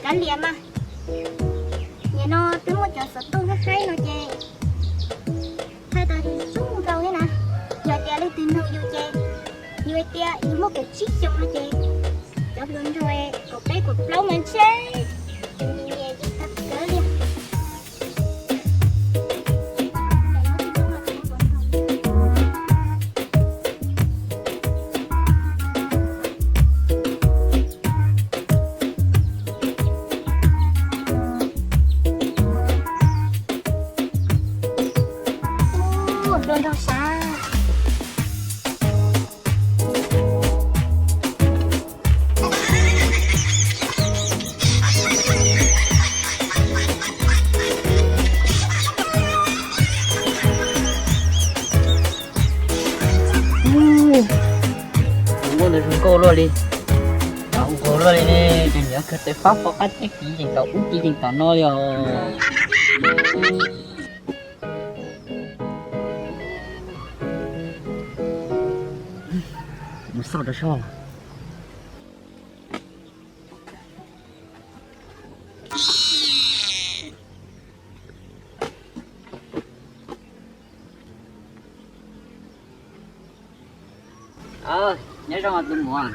Kav liam mas, nim no twb muaj cov xov tooj haib haib no ces thaij tau zoo nkauj thiab na. Yog tias leej twg nug yus ces yus hais tias yus muaj kaum tsib xyoos no ces cov hluas nraug kaum peb kaum plaub mas ntshe nyiam yus tag kawg li. Ua, hluas nraug sav. Ua, ntawd zoo nkauj luaj li. Zoo nkauj luaj li ne, ces nyiam kawg tes fab fo qab teb kiv yees tom ub kiv yees tom no li os. Mus xauj rau soj. Nyob zoo tus muam.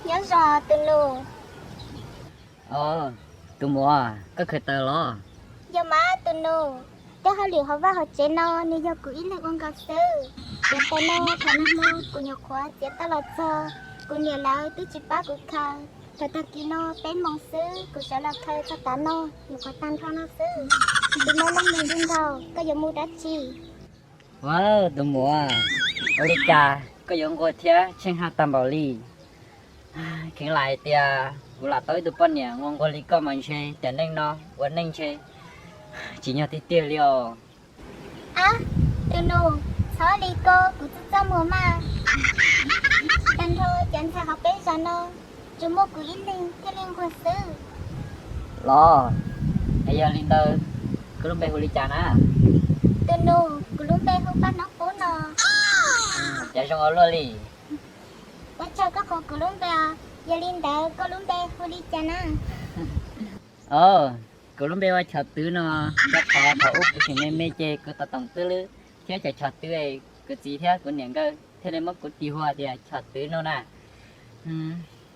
Nyob zoo tus nus. Tus muam, koj khaws taws los? Yog mas tus nus, tej hauj lwm hauv vaj hauv tsev no nws yog kuv ib leeg ua nkaus xwb. Cov taws no thaum nag hmo kuv nyuam qhuav txiav tau los txog, kuv niam lawv twb tsis pab kuv khaws. Thaum tag kis no peb moos xwb kuv sawv los khaws txog tav no, nyuam qhuav tag nrho no xwb. Tus no leej nus nrug nraug, koj yuav mus dab tsi? Ua, tus muam, ua li cas koj yuav nquag thiab tsheej haj tag npaum li? Kheev lam hais tias kuv lam tau ib tug poj niam nquag nquag li koj mas ntshe tiam neej no ua neej ntshe tsim nyog tiag tiag li os. Ab, tus nus, txhob li ko kuv txaj txaj muag mas. Tag nrho cov ntxhais hauv peb zos no tsuas muaj kuv ib leeg thiaj li nquag xwb. Los, es yog li ntawd koj lub npe hu li cas na? Tus nus, kuv lub npe hu Paj Noob Qub no. Cas zoo ua luaj li. Ua tsaug koj qhuas kuv lub npe os, yog li ntawd koj lub npe hu li cas na? Kuv lub npe ua Chov Twv no, rau qhov thaum ub kuv tseem me me ces kuv tos toom twb lwb thiab cov Chov Twv, kuv txiv thiab kuv niam nkawd thiaj li muab kuv tis hu tias Chov Twv no na.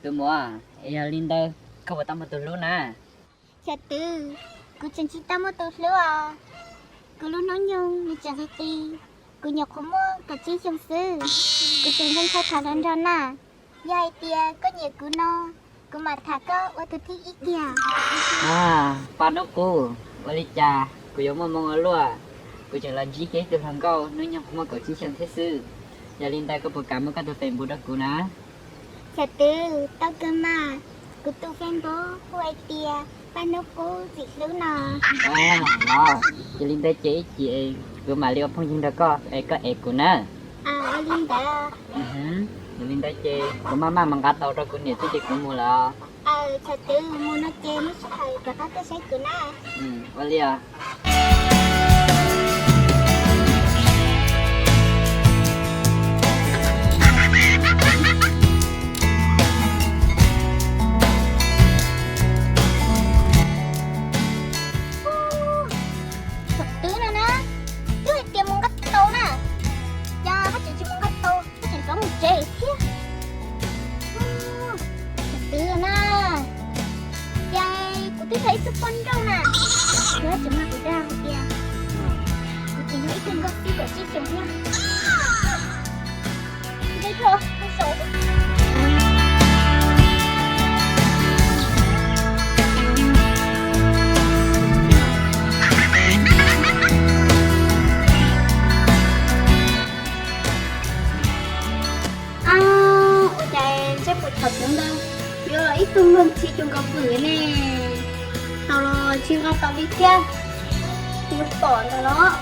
Tus muam, yog li ntawd koj puas tau muaj tus hlub na? Chov Twv, kuv tseem tsis tau muaj tus hlub os. Kuv lub hnub nyoog nws tseem qis qis, kuv nyuam qhuav muaj kaum tsib xyoo xwb. Kuv tseem ntshaw ntshaw tham hluas nraug na. Yog hais tias koj nyiam kuv no, kuv mam tham koj ua tus thib ib kiag. Paj Noob Qub, ua li cas kuv yuav muaj moo ua luaj? Kuv tseem los ntsib kiag ib tug hluas nkauj hnub nyoog qhuav muaj kaum tsib xyoo thiab xwb. Yog li ntawd koj puas kam muab koj tus Facebook rau kuv na? Chov Twv, tau kawg mas. Kuv tus Facebook hu hais tias Paj Noob Qub Txim Hlub no. Los, yog li ntawd ces ib chim kuv mam li ua phooj ywg nrog koj es koj ev kuv na. Ua li ntawd. Yog li ntawd ces kuv maj mam mus nqa tau rau kuv niam xwb ces kuv mus lawm. Chov Twv, mus no ces muaj sij hawm rov qab tuaj saib kuv na. Ua li os. Chov Twv no na, twb hais tias mus nqa tau na, cas haj tseem tsis mus nqa tau, haj tseem rov mus tsev thiab. Chov Twv na, cas kuv twb yog ib tug poj nrauj na, kuv haj tseem mag kuv dag hais tias kuv tseem yog ib tug nkauj txib kaum tsib xyoos thiab. Ua cas ntsej muag Chov Twv ntawd yuav los ib tug luag ntxhi cuag nkaus vwm ne? Tau los tsis nqa tau li thiab, yuav pom ntawd los.